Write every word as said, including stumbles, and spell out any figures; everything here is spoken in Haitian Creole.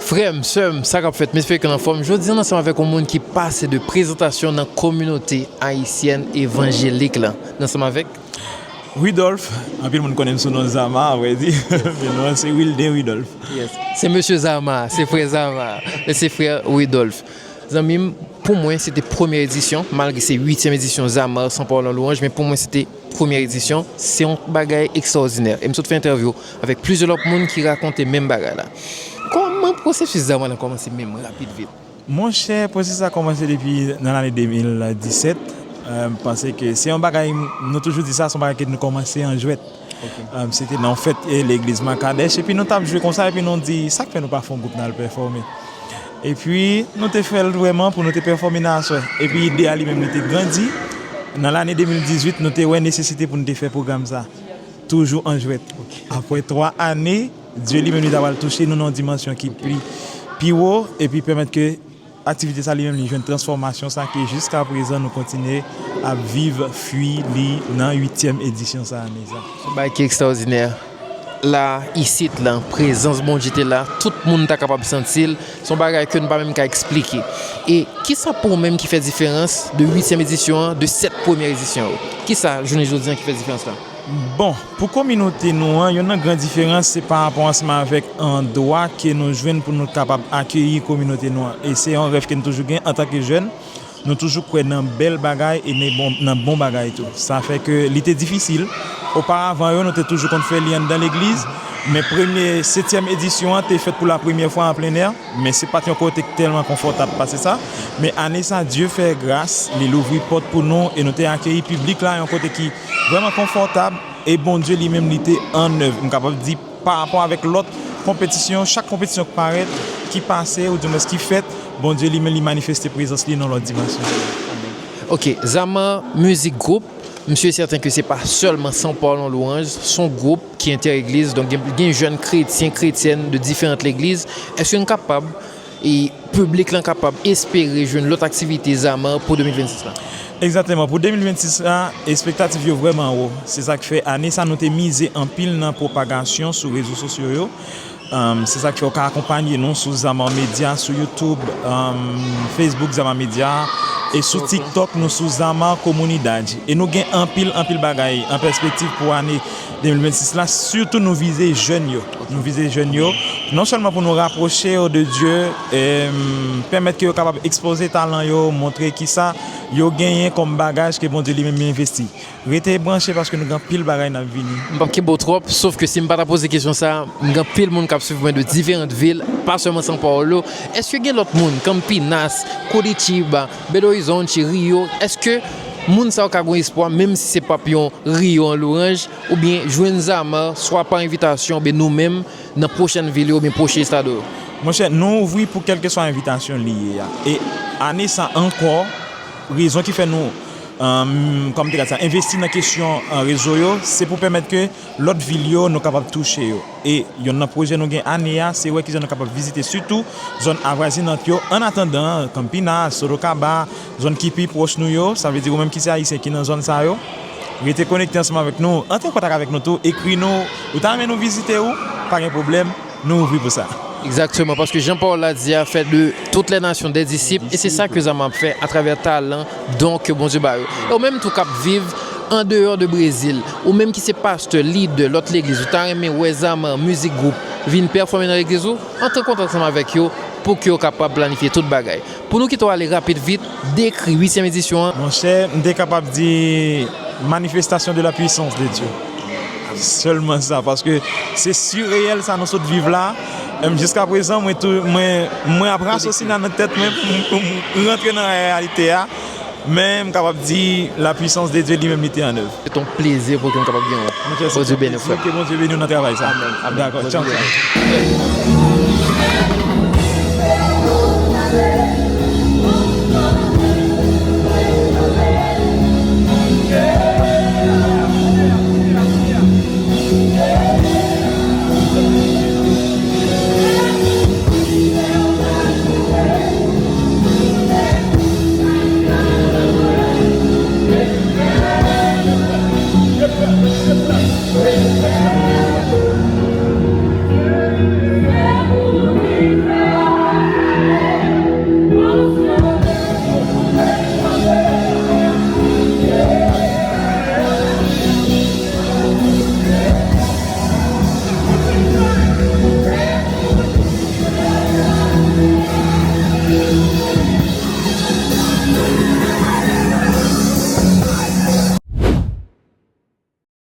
Frè m, sè m, sa k ap fèt? M espere ke n anfòm. Jodi a, n ansanm avèk yon moun ki pase de prezantasyon nan kominote ayisyèn evanjelik la. N ansanm avèk Ridolph. Anpil moun konnen m sou non Zama, avrèdi. Men non an se Wilden Ridolph. Yes. Se mesye Zama, se frè Zama, e se frè Ridolph. Zanmi m, pou mwen, se te premyè edisyon, malgre se uityèm edisyon Zama, Sans Parole en Louange, men pou mwen, se te premyè edisyon. Se yon bagay ekstraòdinè. E m sot fè entèvyou avèk plizyè lòt moun ki rakonte menm bagay la. Kòman pwosesis Zama lan kòmanse menm, rapid vit? Monchè, pwosesis la kòmanse depi nan lane de mil disèt. Euh, m panse ke se yon bagay, nou toujou di sa, se yon bagay ke nou kòmanse an jwèt. Ok. Um, se te nan yon fèt, e, legliz Makadèch, epi nou t ap jwe konsa, epi nou di, sa k fè nou pa fè yon gwoup n al pèfòme? Epi, nou te fè l vrèman pou nou te pèfòme nan aswè. Epi, ide a li menm, li te grandi. Nan lane de mil dizuit, nou te wè nesesite pou nou te fè pwogram sa. Toujou an jwèt. Ok. Apre twa ane, Dye li menm, li ta pral touche nou nan yon dimansyon ki pi, pi wo, epi pèmèt ke aktivite sa li menm li jwenn transfòmasyon sa ke jiska prezan nou kontinye ap viv fwi li nan uityèm edisyon sa ane sa. Se yon bagay ki ekstraòdinè. La, isit la, prezans Bondye te la, tout moun ta kapab santi l. Se yon bagay ke nou pa menm ka eksplike. E kisa pou ou menm ki fè diferans de uityèm edisyon an de sèt premyè edisyon yo? Kisa, jounen jodi an, ki fè diferans la? Bon, pou kominote nou an, youn nan gran diferans, se pa rapò ansanm avèk andwa ke nou jwenn pou nou kapab akeyi kominote nou an. E se yon rèv ke nou toujou gen antanke jèn. Nou toujou kwè nan bèl bagay e nan bon, nan bon bagay tou. Sa fè ke li te difisil. Oparavan yo, nou te toujou konn fè li anndan legliz, men premye, setyèm edisyon an te fèt pou la premyè fwa an plen è. Men se pa t yon kote k tèlman konfòtab pase sa. Men ane sa, Dye fè gras, li louvri pòt pou nou e nou te akeyi piblik la yon kote ki vrèman konfòtab e Bondye li menm li te an èv. M kapab di pa rapò avèk lòt konpetisyon, chak konpetisyon k parèt, ki pase, oudimwens ki fèt, Bondye li menm li manifeste prezans li nan lòt dimansyon. Ok, Zama Music Group, m si e sèten ke se pa sèlman Sans Parole en Louange, se yon gwoup ki entèlegliz, donk gen, gen jèn kretyen, kretyèn de diferan legliz. Èske n kapab, e piblik lan kapab espere jwenn lòt aktivite Zama pou de mil vennsis la? Egzakteman, pou de mil vennsis la, espektativ yo vrèman wo. Se sa k fè ane sa nou te mize anpil nan pwopagasyon sou rezo sosyo yo. Um, se sa k fè w ka akonpanye nou sou Zama Media, sou YouTube, um, Facebook Zama Media, e sou TikTok nou sou Zama Comunidade. E nou gen anpil, anpil bagay an pèspektiv pou ane de mil vennsis la, sitou nou vize jèn yo. Nou vize jèn yo, non sèlman pou nou rapwoche yo de Dye, e, pèmèt ke yo kapab ekspoze talan yo, montre kisa yo genyen kòm bagaj ke Bondye li menm li envesti. Rete branche paske nou gen anpil bagay n ap vini. M p ap kenbe w twòp, sof ke si m pa ta poze kesyon sa, m gen anpil moun k ap swiv mwen de diferan vil, pa sèlman São Paulo. Èske gen lòt moun, Campinas, Curitiba, Belo Horizonte, Rio, èske moun sa yo ka gen espwa, menm si se p ap yon Rio an louranj, oubyen jwenn Zama, swa pa envitasyon, oubyen nou menm, nan pwochèn vil yo, oubyen pwochen estado yo? Monchè, nou ouvri pou kèlkeswa envitasyon li ye a. E ane sa ankò, rezon ki fè nou, um, kòm te ka di sa, envesti nan kesyon, uh, rezo yo, se pou pèmèt ke lòt vil yo, nou kapab touche yo. E yonn nan pwojè nou gen ane a, se wè kijan nou kapab vizite sitou zòn avwazinant yo, annatandan, Campinas, Sorocaba, zòn ki pi pwòch nou yo, sa vle di ou menm ki se Ayisyen ki nan zòn sa yo, rete konekte ansanm avèk nou, antre an kontak avèk nou tou, ekri nou, ou ta renmen nou vizite ou, pa gen pwoblèm, nou ouvri pou sa. Egzakteman, paske jan pawòl la di a, fè de toutes les nations des disciples, e se sa ke Zama ap fè atravè talan, don ke Bondye ba yo. E ou menm tou k ap viv andeyò de Brezil, ou menm ki se pastè, lidè lòt legliz, ou ta renmen wè Zama Music Group vin pèfòme nan legliz ou, antre an kontak ansanm avèk yo pou ke yo kapab planifye tout bagay. Pou nou kite w ale rapid vit, dekri uityèm edisyon an. Monchè, m te kapab di manifestation de la puissance de Dieu. Sèlman sa, paske se sireyèl sa nou sot viv la. Em, jiska prezan, mwen tou, mwen, mwen ap rasosina nan tèt mwen pou m, pou m rantre nan reyalite a. Men m kapab di la puissance de Dieu li menm li te an èv. Se yon plezi pou ke m kapab gen w. Monchè, se yon plezi. Bondye beni w, frè. Ke Bondye beni w nan travay sa. Amèn, amèn. Dakò, tchao, tchao.